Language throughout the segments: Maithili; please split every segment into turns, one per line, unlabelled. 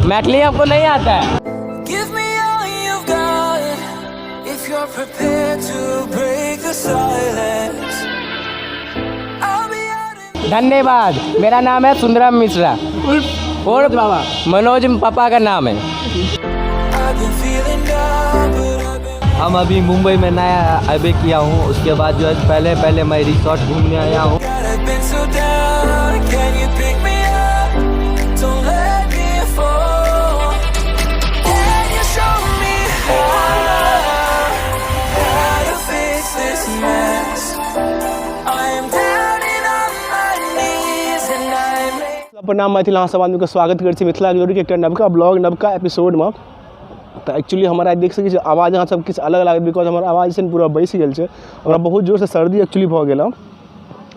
मैथिली हमको नहीं आता है।
Give me all you've got if you're prepared to break the silence. I'll be out in
धन्यवाद। मेरा नाम है सुंदरम मिश्रा और बाबा मनोज पापा का नाम है।
I've been feeling down, but I've been
हम अभी मुंबई में नया आबे किया हूँ। उसके बाद जो है पहले पहले मैं रिसोर्ट घूमने आया हूँ।
God, I've been so down. Can you pick me up? Don't let me fall. Can you show me how to fix this mess? I am down and on my knees, and I may.
प्रणाम मैथिल, अहाँ सब आदमीके स्वागत करै छी मिथिला ग्लोरीके एकटा नवका ब्लॉग, नवका एपिसोडमे। तऽ एक्चुअली हमरा आइ देख सकै छी, आवाज अहाँ सब किछु अलग लागत, because हमर आवाज जे छै ने पूरा बैसि गेल छै। हमरा बहुत जोरसँ सर्दी एक्चुअली भऽ गेल हँ,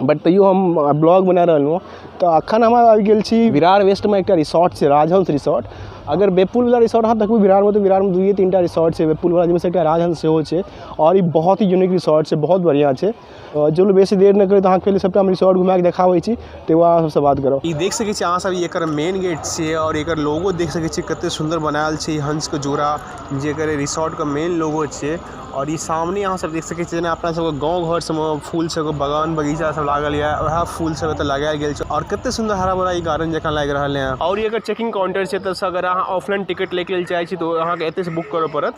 बट तैयो हम ब्लॉग बना रहलहुँ हँ। तऽ एखन हम आबि गेल छी विरार वेस्टमे, एकटा रिसोर्ट छै, राजहंस रिसोर्ट। अगर वेबपुलवला रिसोर्ट अहाँ देखबै विरारमे, तऽ विरारमे दुइए तीन टा रिसोर्ट छै वेबपुलवला, जाहिमे एकटा राजहंस सेहो छै। आओर ई बहुत ही यूनिक रिसोर्ट छै, बहुत बढ़िआँ छै। चलू, बेसी देर नहि करैत अहाँके पहिले सबटा हम रिसोर्ट घुमाके देखाबै छी, ताहिके बाद अहाँ सबसँ बात करब। ई देख सकै छी अहाँ सब, ई एकर मेन गेट छै आओर एकर लोगो देख सकै छी, कते सुन्दर बनायल छै ई हंसके जोड़ा, जे एकर रिसोर्टके मेन लोगो छै। आओर ई सामने अहाँ सब देख सकै छी, जेना अपना सबके गाँव घर सबमे फूल सबके बगान बगीचा सब लागल यऽ, वएह फूल सब एतऽ लगायल गेल छै। आओर कते सुन्दर हरा भरा ई गार्डन जकाँ लागि रहल यऽ। आओर ई एकर चेकिंग काउंटर छै, एतऽसँ अगर अहाँ ऑफलाइन टिकट लैके लेल चाहै छी तऽ अहाँके एतऽसँ बुक करऽ पड़त।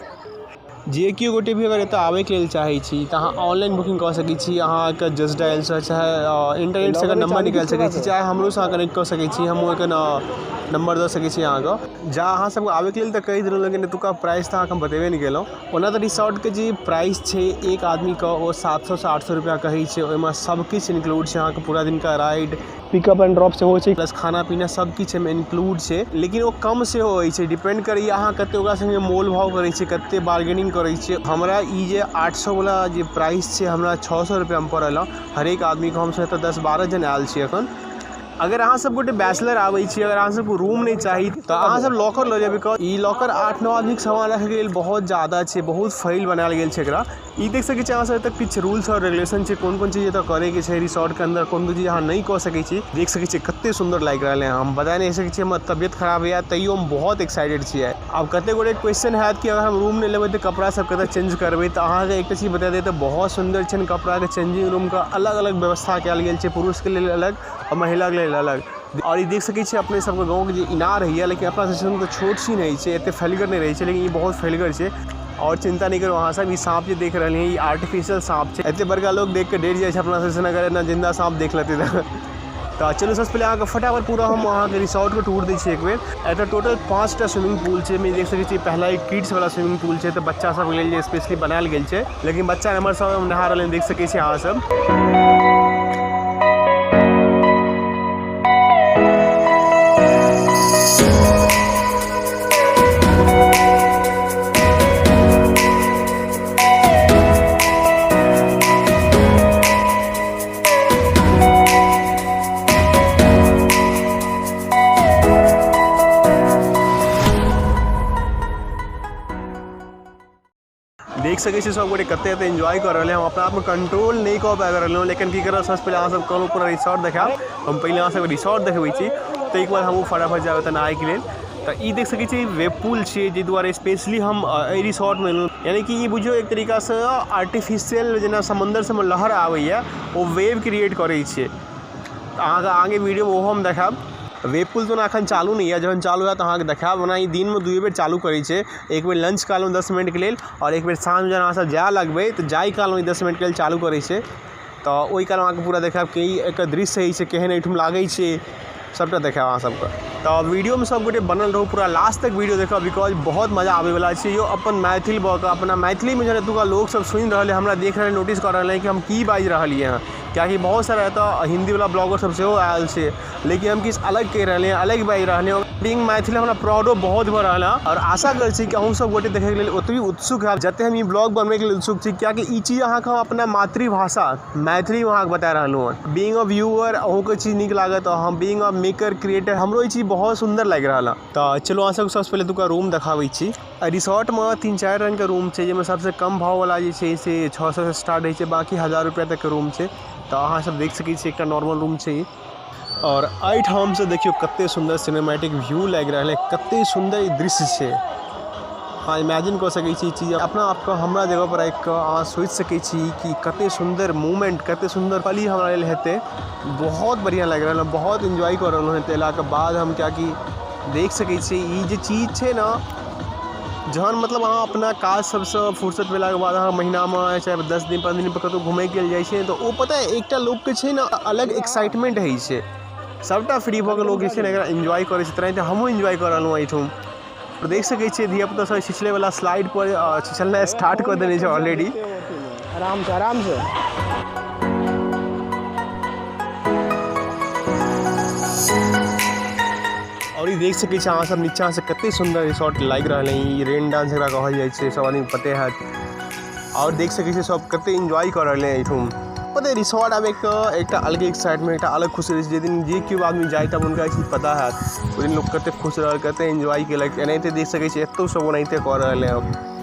जे केओ गोटे भी अगर एतऽ आबैके लेल चाहै छी तऽ अहाँ ऑनलाइन बुकिंग कऽ सकै छी। अहाँके जस्ट डायलसँ चाहे इन्टरनेटसँ एकर नंबर निकालि सकै छी, चाहे हमरोसँ अहाँ कनेक्ट कऽ सकै छी, हमहूँ एकर नंबर दऽ सकै छी अहाँके। जा अहाँ सबके आबैके लेल तऽ कहि देलहुँ, लेकिन एतुका प्राइस तऽ अहाँके हम बतेबे नहि केलहुँ। ओना तऽ रिसोर्टके जे प्राइस छै एक आदमीके, ओ 700 सँ 800 रुपैआ कहै छै। ओहिमे सब किछु इन्क्लूड छै, अहाँके पूरा दिनका राइड, पिकअप एंड ड्रॉप सेहो छै, प्लस खाना पीना सब किछु एहिमे इन्क्लूड छै। लेकिन ओ कम सेहो होइ छै, डिपेंड करैए अहाँ कते ओकरा सङ्गे मोल भाव करै छियै, कते बार्गेनिंग करै छियै। हमरा ई जे 800 वला जे प्राइस छै, हमरा 600 रुपैआमे पड़ल हँ हरेक आदमीके। हमसब एतऽ 10-12 जन आयल छी एखन। अगर अहाँ सब गोटे बैचलर आबै छी, अगर अहाँ सबके रूम नहि चाही, तऽ अहाँ सब लॉकर लऽ जाउ, because ई लॉकर 8-9 आदमीके सामान राखैके लेल बहुत ज्यादा छै, बहुत फैल बनायल गेल छै एकरा। ई देख सकै छी अहाँ सब, एतऽ किछु रूल्स आओर रेगुलेशन छै, कोन कोन चीज एतऽ करैके छै रिसोर्टके अन्दर, कोन कोन चीज अहाँ नहि कऽ सकै छी। देख सकै छियै कते सुन्दर लागि रहल है, हम बता नहि सकै छी। हमर तबियत खराब यऽ, तैयो हम बहुत एक्साइटेड छियै। आब कते गोटे क्वेश्चन हैत कि अगर हम रूम नहि लेबै तऽ कपड़ा सब कतऽ चेंज करबै? तऽ अहाँके एकटा चीज बता दी, तऽ बहुत सुन्दर छै कपड़ाके चेंजिंग रूमके अलग अलग व्यवस्था कयल गेल छै, पुरुषके लेल अलग आओर महिलाके लेल अलग। आओर ई देख सकै छियै अपने सबके गाँवके जे इनार होइए, लेकिन अपना सबके तऽ छोट छीन होइ छै, एते फैलगर नहि रहै छै, लेकिन ई बहुत फैलगर छै। आओर चिन्ता नहि करू अहाँ सब, ई साँप जे देख रहलियै, ई आर्टिफिशियल साँप छै। एते बड़का लोग देख के डरि जाइ छै अपना सबसँ, अगर एना जिन्दा साँप देख लेतै तऽ। तऽ चलू, सबसँ पहिले अहाँके फटाफट पूरा हम अहाँके रिसोर्टके टूर दै छी एक बेर। एतऽ टोटल पाँचटा स्विमिंग पूल छै। एहिमे देख सकै छी, पहला एक किड्स वाला स्विमिंग पूल छै, तऽ बच्चा सबके लेल जे स्पेशली बनायल गेल छै, लेकिन बच्चा हमर सब नहा रहल, देख सकै छी अहाँ सब। देख सकै छी सब गोटे कते एते एंजॉय कर रहल है। हम अपना आपमे कंट्रोल नहि कऽ पाबि रहलहुँ, लेकिन की करब? सबसँ पहिले अहाँ सब कहलहुँ पूरा रिसोर्ट देखायब, हम पहिले अहाँ सबके रिसोर्ट देखबै छी, ताहिके बाद हमहूँ फटाफट जायब एतऽ नहायके लेल। तऽ ई देख सकै छी, वेब पुल छियै, जाहि दुआरे स्पेशली हम एहि रिसोर्टमे एलहुँ। यानी कि ई बुझियौ एक तरीकासँ आर्टिफिशियल, जेना समुन्दर सबमे लहर आबैए, ओ वेव क्रिएट करै छै। तऽ अहाँके आगे वीडियोमे ओहो हम देखायब। वेब पुल तऽ ओना एखन चालू नहि यऽ, जहन चालू हैत अहाँके देखायब। ओना ई दिनमे दुइए बेर चालू करै छै, एक बेर लंच कालमे 10 मिनटके लेल आओर एक बेर साँझ जहन अहाँ सब जाय लगबै तऽ जाय कालमे ई 10 मिनटके लेल चालू करै छै। तऽ ओहि कालमे अहाँके पूरा देखायब कि एकर दृश्य होइ छै, केहन एहिठाम लागै छै, सबटा देखायब अहाँ सबके। तऽ वीडियोमे सब गोटे बनल रहू, पूरा लास्ट तक वीडियो देखब, because बहुत मजा आबैवला छै। यौ, अपन मैथिल भऽ कऽ अपना मैथिलीमे जहन एतुका लोकसब सुनि रहल अइ, हमरा देख रहल, नोटिस कऽ रहल अइ कि हम की बाजि रहलियै हँ, किएकि बहुत सारा एतऽ हिन्दीवला ब्लॉगर सब सेहो आयल छै, लेकिन हम किछु अलग कहि रहलियै हँ, अलग बाजि रहलियै हँ। बीइंग मैथिल हमरा प्राउडो बहुत भऽ रहल हँ। आओर आशा करै छी कि अहूँ सब गोटे देखैके लेल ओतबी उत्सुक हैब जते हम ई ब्लॉग बनबैके लेल उत्सुक छी, किएकि ई चीज अहाँके हम अपना मातृभाषा मैथिलीमे अहाँके बता रहलहुँ हँ। बीइंग अ व्यूअर अहूँके चीज नीक लागत, आओर हम बीइंग अ मेकर क्रिएटर हमरो ई चीज बहुत सुन्दर लागि रहल हँ। तऽ चलू, अहाँ सबके सबसँ पहिले एतुका रूम देखाबै छी। एहि रिसोर्टमे तीन चारि रङ्गके रूम छै, जाहिमे सबसँ कम भाववला जे छै से 600सँ स्टार्ट होइ छै, बाँकी 1000 रुपैआ तकके रूम छै। तऽ अहाँ सब देख सकै छी, एकटा नॉर्मल रूम छै ई। और एहिठामसँ देखियौ कते सुन्दर सिनेमैटिक व्यू लागि रहल है, कते सुन्दर ई दृश्य छै। अहाँ इमेजिन कऽ सकै छी ई चीज, अपना आपके हमरा जगह पर राखि कऽ अहाँ सोचि सकै छी कि कते सुन्दर मूवमेंट, कते सुन्दर पल ई हमरा लेल हेतै। बहुत बढ़िआँ लागि रहल है, बहुत एन्जॉय कऽ रहलहुँ हँ। एलाके बाद हम कियाकि देख सकै छी ई जे चीज छै ने, जहन मतलब अहाँ अपना काज सबसँ फुर्सत भेलाके बाद अहाँ महीनामे चाहे 10 दिन 15 दिन पर कतहु घुमैके लेल जाइ छियै, तऽ ओ पता अइ एकटा लोकके छै ने अलग एक्साइटमेंट होइ छै। सबटा फ्री भऽ कऽ लोक जे छै ने एकरा एन्जॉय करै छै, तेनाहिते हमहूँ एन्जॉय कऽ रहलहुँ हँ एहिठाम। देख सकै छियै धिया पुता सब छिछलै वला स्लाइड पर छिछलनाइ स्टार्ट कऽ देने छै ऑलरेडी। आराम से आराम से। और ई देख सकै छी अहाँ सब नीचा से कते सुन्दर रिसोर्ट लागि रहल है। ई रेन डांस एकरा कहल जाइ छै, सब आदमी पते हैत। और देख सकै छी सब कते एन्जॉय कऽ रहल है एहिठाम। पता है रिसोर्ट आबे के एकटा अलगे एक्साइटमेंट, एकटा अलग खुशी रहै छै। जे दिन जे केओ आदमी जाय तब हुनका ई चीज पता हैत, ओहि दिन लोक कते खुश रहल, कते एन्जॉय केलक। एनाहिते देख सकै छी एतौ सब ओनाहिते कऽ रहल है।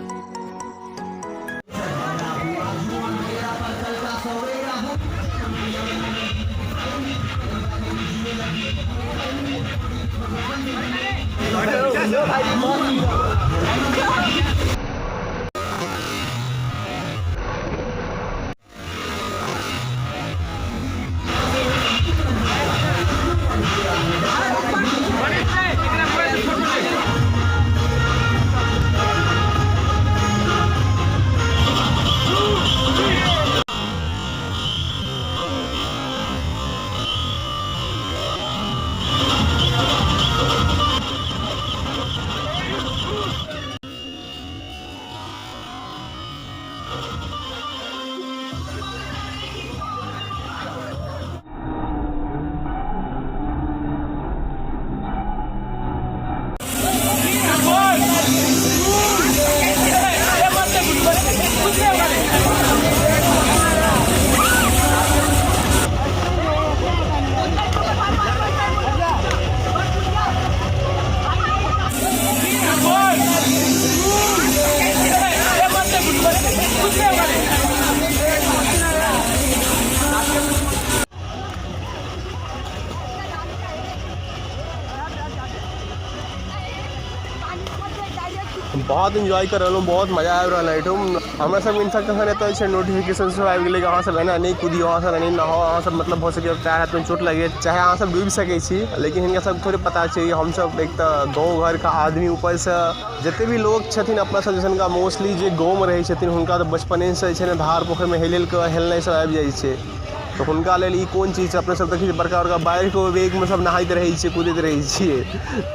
बहुत एन्जॉय कर रहलहुँ, बहुत मजा आबि रहल है एहिठाम। हमरा सबके इनफैक्ट एखन एतऽ जे छै नोटिफिकेशन सेहो आबि गेलै कि अहाँ सब एना नहि कुदियौ, अहाँ सब एना नहाउ, अहाँ सब मतलब भऽ सकैए पैर हाथमे चोट लागि जायत, चाहे अहाँ सब डूबि सकै छी। लेकिन हिनका सबके थोड़े पता छै, हमसब एक तऽ गाँव घरके आदमी, ऊपरसँ जते भी लोक छथिन अपना सब जैसन मोस्टली जे गाँवमे रहै छथिन हुनका तऽ बचपनेसँ जे छै ने धार पोखरिमे हेल हेल कऽ हेलनाइ सब आबि जाइ छै, तऽ हुनका लेल ई कोन चीज छै। अपने सब देखै छियै बड़का बड़का बाढ़िके वेगमे सब नहाइत रहै छियै, कूदैत रहै छियै,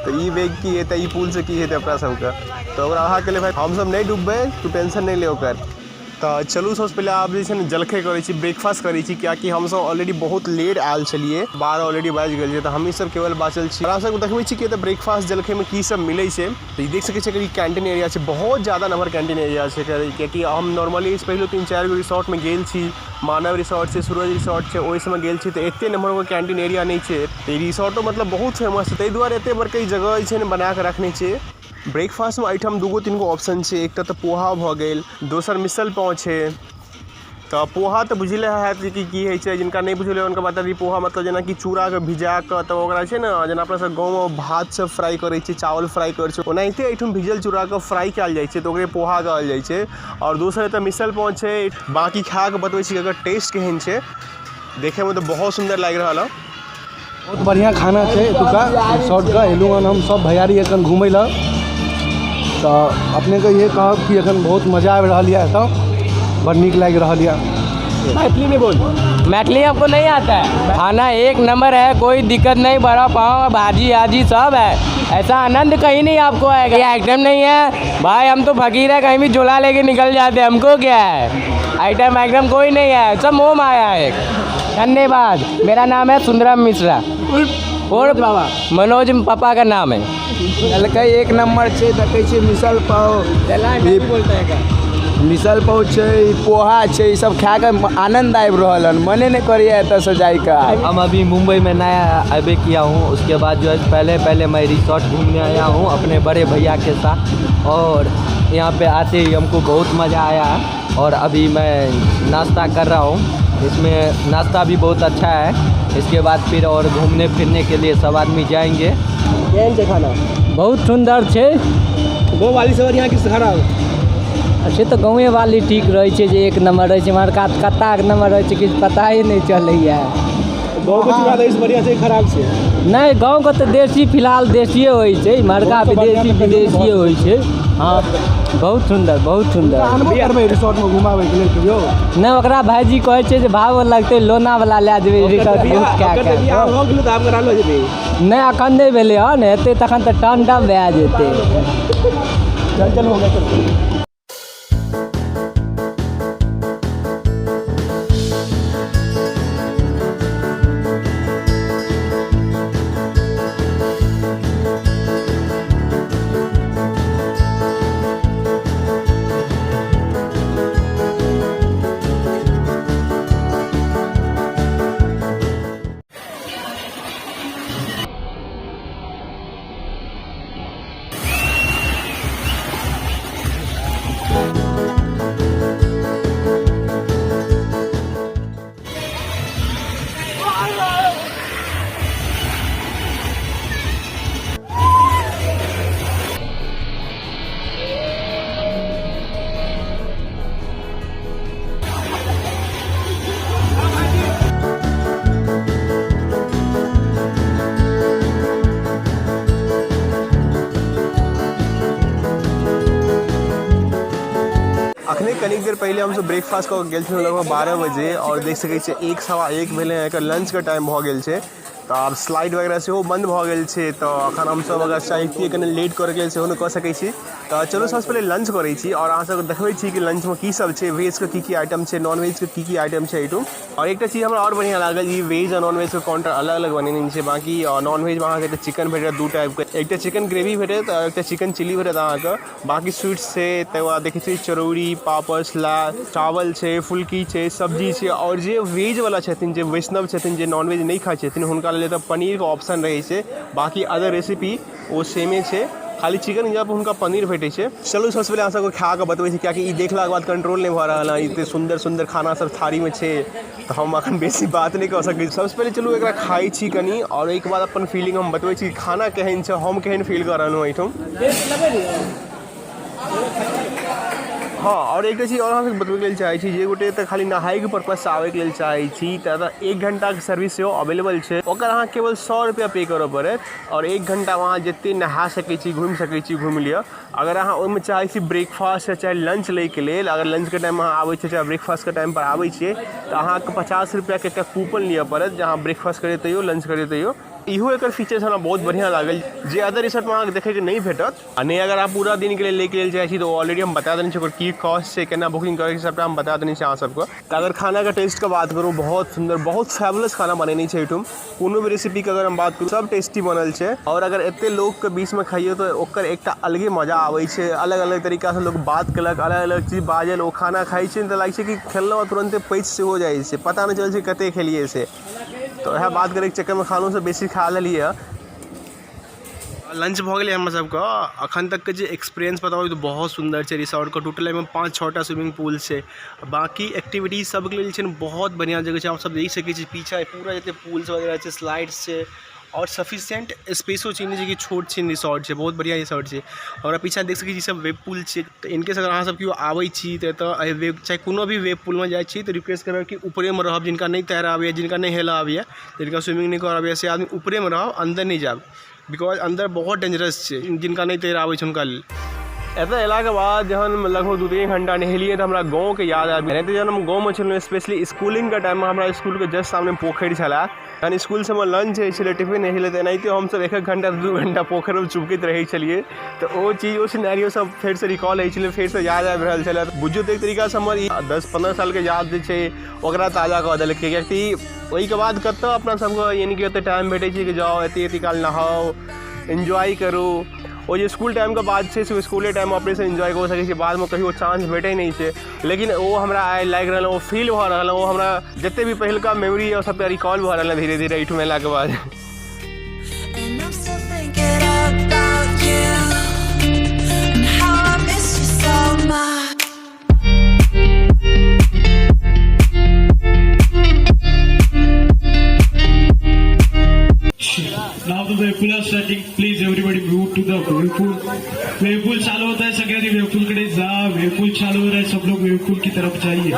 तऽ ई वेग की हेतै, ई पुलसँ की हेतै अपना सबके। तऽ ओकरा अहाँके लेल भाइ हमसब नहि डूबबै, तू टेंशन नहि ले ओकर। तऽ चलू सबसँ पहिले आब जे छै ने जलखै करै छी, ब्रेकफास्ट करै छी, कियाकि हमसब ऑलरेडी बहुत लेट आयल छलियै, 12 ऑलरेडी बाजि गेल छै, तऽ हमही सब केवल बाँचल छी। अहाँ सबके देखबै छी कि एतऽ ब्रेकफास्ट जलखैमे की सब मिलै छै। तऽ ई देख सकै छियै कि कैंटीन एरिया छै, बहुत ज्यादा नम्हर कैंटीन एरिया छै, कियाकि हम नॉर्मली एहिसँ पहिलो 3-4 गो रिसोर्टमे गेल छी, मानव रिसोर्ट छै, सूरज रिसोर्ट छै, ओहि सबमे गेल छी तऽ एते नम्हर कैंटीन एरिया नहि छै। तऽ ई रिसोर्टो मतलब बहुत फेमस छै, ताहि दुआरे एते बड़का ई जगह जे छै ने बनाकऽ रखने छै। ब्रेकफास्टमे एहिठाम 2-3 गो ऑप्शन छै, एकटा तऽ पोहा भऽ गेल, दोसर मिसल पाव छै। तऽ पोहा तऽ बुझले हैत कि की होइ छै, जिनका नहि बुझल हुनका बता दी, पोहा मतलब जेनाकि चूड़ाके भिजा कऽ तब ओकरा छै ने जेना अपना सब गाँवमे भात सब फ्राइ करै छियै, चावल फ्राइ करै छियै, ओनाहिते एहिठाम भिजल चूड़ाके फ्राइ कयल जाइ छै, तऽ ओकरे पोहा कहल जाइ छै। आओर दोसर एतऽ मिसल पाव छै। बाँकी खाकऽ बतबै छी एकर टेस्ट केहन छै। देखैमे तऽ बहुत सुन्दर लागि रहल हँ।
बहुत बढ़िआँ खाना छै एतुका रिसोर्टके। एलहुँ हन हम सब भैयारी एखन घुमै लए, तऽ अपनेके इहे कहब कि एखन बहुत मजा आबि रहल यऽ, एतऽ बड़ नीक लागि रहल यऽ।
मैथिली में बोल। मैथिली हमको नहीं आता है। खाना एक नंबर है, कोई दिक्कत नहीं, बड़ा पाव भाजी आजी सब है, ऐसा आनंद कहीं नहीं आपको आएगा। ये आइटम नहीं है भाई, हम तो फकीर है, कहीं भी झोला लेके निकल जाते हैं, हमको क्या है। आइटम आइटम कोई नहीं है, सब मोह माया है एक। धन्यवाद। मेरा नाम है सुंदरम मिश्रा और बाबा मनोज पापा का नाम है।
ललकै एक नंबर छै, देखै छियै मिसल पाव
बोलते हैं का?
मिसल पाव छै, पोहा छै, ई सब खा के आनंद आबि रहल हन, मने नहीं करिए एतऽ से जाइके।
हम अभी मुंबई में नया आबे किया हूँ, उसके बाद जो है पहले पहले मैं रिसोर्ट घूमने आया हूँ अपने बड़े भैया के साथ, और यहाँ पे आते ही हमको बहुत मज़ा आया है। और अभी मैं नाश्ता कर रहा हूँ, इसमें नाश्ता भी बहुत अच्छा है। इसके बाद फिर और घूमने फिरने के लिए सब आदमी जाएंगे।
केहन छै खाना?
बहुत सुन्दर छै।
गाँव वाली से बढ़िआँ कि खराब?
से तऽ गाँवे वाली ठीक रहै छै, जे एक नम्बर रहै छै। इम्हरका कत्ताके नम्बर रहै छै, किछु पता ही नहि चलैए।
गाँवके चूड़ा दही से बढ़िआँ छै, खराब छै?
नहि, गाँवके तऽ देशी फिलहाल देशिए होइ छै, इम्हरका
गाँवसँ बढ़िआँ
विदेशी
तऽ कहियो नहि।
विदेशिए होइ छै। हँ, बहुत सुन्दर, बहुत सुन्दर।
आनबो करबै रिसोर्टमे घुमाबैके लेल कहियो?
नहि, ओकरा भाइजी कहै छै जे भाव लगतै, लोनावला लए जेबै रिसोर्ट बुक कए
ओकर तऽ
कऽ।
बियाह भऽ गेलै तऽ आब करा लऽ जेबै?
नहि, एखन नहि भेलै हन, हेतै तखन तऽ टन टन भए जेतै।
चल चल, हो गया, चल। अखने कनिक देर पहिले हमसब ब्रेकफास्ट कऽ के गेल छलहुँ लगभग 12 बजे आओर देख सकै छियै 1:15 भेलै हँ, एकर लंचके टाइम भऽ गेल छै। तऽ आब स्लाइड वगैरह सेहो बन्द भऽ गेल छै, तऽ अखन हमसब अगर चाहितियै कनि लेट करैके लेल, सेहो नहि कऽ सकै छी। तऽ चलू, सबसँ पहिले लंच करै छी आओर अहाँ सबके देखबै छी कि लंचमे की सब छै, वेजके की की आइटम छै, नॉन वेजके की की आइटम छै एहिठाम। आओर एकटा चीज हमरा आओर बढ़िआँ लागल, ई वेज आ नॉन वेजके काउंटर अलग अलग बनेने छै। बाँकी नॉन वेजमे अहाँके एकटा चिकन भेटत दू टाइपके, एकटा चिकन ग्रेवी भेटत आओर एकटा चिकन चिली भेटत अहाँके। बाँकी स्वीट्स छै, तकर बाद देखै छियै चरौरी, पापड़, सलाद, चावल छै, फुल्की छै, सब्जी छै। आओर जे वेजवला छथिन, जे वैष्णव छथिन, जे नॉन वेज नहि खाइ छथिन, हुनका लेल एतऽ पनीरके ऑप्शन रहै छै। बाँकी अदर रेसिपी ओ सेमे छै, खाली चिकन के जगह पर हुनका पनीर भेटै छै। चलू, सबसँ पहिले अहाँ सबके खा कऽ बतबै छी, कियाकि ई देखलाके बाद कंट्रोल नहि भऽ रहल हँ। एते सुन्दर सुन्दर खाना सब थारीमे छै, तऽ हम अखन बेसी बात नहि कऽ सकै छी। सबसँ पहिले चलू एकरा खाइ छी कनि आओर ओहिके बाद अपन फीलिंग हम बतबै छी, खाना केहन छै, हम केहन फील कऽ रहलहुँ एहिठाम। हँ, आओर एकटा चीज आओर अहाँके बतबैके लेल चाहै छी, जे गोटे एतऽ खाली नहायके पर्पजसँ आबैके लेल चाहै छी, तऽ एतऽ 1 घण्टाके सर्विस सेहो अवेलेबल छै। ओकर अहाँ केवल 100 रुपैआ पे करऽ पड़त आओर 1 घण्टामे अहाँ जते नहा सकै छी, घुमि सकै छी, घुमि लिअ। अगर अहाँ ओहिमे चाहै छी ब्रेकफास्ट चाहे लंच लैके लेल, अगर लंचके टाइममे अहाँ आबै छियै चाहे ब्रेकफास्टके टाइमपर आबै छियै, तऽ अहाँके 50 रुपैआके एकटा कूपन लिअ पड़त, जे अहाँ ब्रेकफास्ट करियौ तैयो, लंच करियौ तैयो। इहो एकर फीचर्स हमरा बहुत बढ़िआँ लागल, जे अदर रिसोर्टमे अहाँके देखैके नहि भेटत। आ नहि, अगर अहाँ पूरा दिनके लेल लैके लेल चाहै छी, तऽ ओ ऑलरेडी हम बता देने छी, ओकर की कॉस्ट छै, केना बुकिंग करैके छै, सबटा हम बता देने छी अहाँ सबके। तऽ अगर खानाके टेस्टके बात करू, बहुत सुन्दर, बहुत फैबुलस खाना बनेने छै एहिठाम। कोनो भी रेसिपीके अगर हम बात करू, सब टेस्टी बनल छै। आओर अगर एते लोकके बीचमे खइयौ, तऽ ओकर एकटा अलगे मजा आबै छै। अलग अलग तरीकासँ लोक बात केलक, अलग अलग चीज बाजल, ओ खाना खाइ छै तऽ लागै छै कि खेलहुँ तुरन्ते पचि सेहो जाइ छै, पता नहि चलै छै कते खेलियै से। तऽ वएह बात करैके चक्करमे खानोसँ बेसी खा लेलियै हँ। लंच भऽ गेलै हमर सबके। अखन तकके जे एक्सपीरियंस बताबू तऽ बहुत सुन्दर छै रिसोर्टके। टोटल एहिमे 5-6 टा स्विमिंग पूल छै, बाँकी एक्टिविटीज सबके लेल छै ने, बहुत बढ़िआँ जगह छै। अहाँ सब देख सकै छी, पीछा पूरा जते पूल्स वगैरह छै, स्लाइड्स छै आओर सफिशियंट स्पेसो छै। ई नहि छै कि छोट छिन रिसोर्ट छै, बहुत बढ़िआँ रिसोर्ट छै। हमरा पीछा देख सकै छी, सब वेब पुल छै। तऽ इनकेस अगर अहाँ सब केओ आबै छी तऽ एतऽ एहि वेब चाहे कोनो भी वेब पुलमे जाइ छी, तऽ रिक्वेस्ट करब कि ऊपरेमे रहब। जिनका नहि तैरऽ आबैए, जिनका नहि हेलऽ आबैए, जिनका स्विमिंग नहि करऽ आबैए, से आदमी ऊपरेमे रहब, अन्दर नहि जायब, because अन्दर बहुत डेंजरस छै जिनका नहि तैर आबै छै हुनका लेल। एतऽ अयलाके बाद जहन लगभग 2-3 घण्टा नहेलियै, तऽ हमरा गाँवके याद आबि गेल। एनाहिते जहन हम गाँवमे छलहुँ, स्पेशली स्कूलिंगके टाइममे, हमरा इसकुलके जस्ट सामने पोखरि छलए। जहन इसकुल सबमे लंच होइ छलै, टिफिन होइ छलै, तऽ एनाहिते हमसब एक एक घण्टा, 2 घण्टा पोखरिमे चुभकैत रहै छलियै। तऽ ओ चीज, ओ सिनेरियो सब फेरसँ रिकॉल होइ छलै, फेरसँ याद आबि रहल छलै। बुझियौ तऽ एक तरीकासँ हमर ई 10-15 सालके याद जे छै, ओकरा ताजा कऽ देलकै, कियाकि ओहिके बाद कतऽ अपना सबके यानि कि ओते टाइम भेटै छै कि जाउ एते एते काल नहाउ, एन्जॉय करू। ओ जे इसकुल टाइमके बात छै, से इसकुले टाइममे अपनेसँ एन्जॉय कऽ सकै छी, बादमे कहियो चांस भेटै नहि छै। लेकिन ओ हमरा आइ लागि रहल, ओ फील भऽ रहल, ओ हमरा जते भी पहिलुका मेमोरी यऽ, सबटा रिकॉल भऽ रहल धीरे धीरे एहिठुम अयलाके बाद।
And I'm still thinking about you and how I miss you so much.
Now the wave pool are starting. Please everybody move to the wave pool. Wave pool चालू होता है, सगळ्यांनी वेव पूल कडे जा. वेव पूल चालू हो रहा है, सब लोग वेव पूल की तरफ जाइए.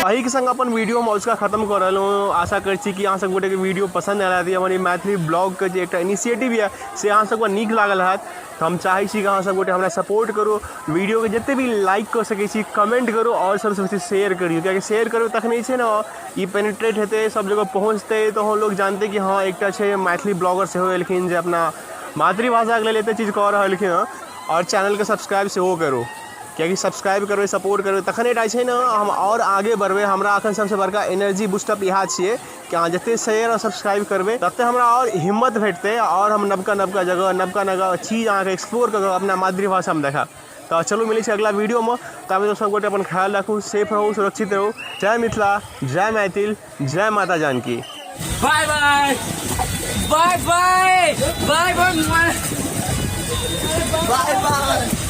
एहिके संग अपन वीडियो हम अजुका खत्म कऽ रहलहुँ हँ। आशा करै छी कि अहाँ सब गोटेके वीडियो पसन्द आयल हैत। ई हमर ई मैथिली ब्लॉगके जे एकटा इनिशिएटिव यऽ से अहाँ सबके नीक लागल हैत। तऽ हम चाहै छी कि अहाँ सब गोटे हमरा सपोर्ट करू, वीडियोके जते भी लाइक कऽ सकै छी, कमेंट करू आओर सबसँ बेसी शेयर करियौ, किएकि शेयर करबै तखने जे छै ने ई पेनिट्रेट हेतै, सब जगह पहुँचतै, तहन लोक जानतै कि हँ एकटा छै मैथिली ब्लॉगर सेहो एलखिन जे अपना मातृभाषाके लेल एते चीज कऽ रहलखिन हँ। आओर चैनलके सब्सक्राइब सेहो करू, किएकि सब्सक्राइब करबै, सपोर्ट करबै, तखने टा जे छै ने हम आओर आगे बढ़बै। हमरा एखन सबसँ बड़का एनर्जी बूस्टअप इएह छियै कि अहाँ जतेक शेयर आओर सब्सक्राइब करबै ततेक हमरा आओर हिम्मत भेटतै आओर हम नवका नवका जगह, नवका नवका चीज अहाँके एक्सप्लोर कऽ कऽ अपना मातृभाषामे देखायब। तऽ चलू मिलै छी अगिला वीडियोमे, ताबे सब गोटे अपन ख्याल राखू, सेफ रहू, सुरक्षित रहू। जय मिथिला, जय मैथिल, जय माता Janaki.
Bye bye bye bye bye bye bye bye.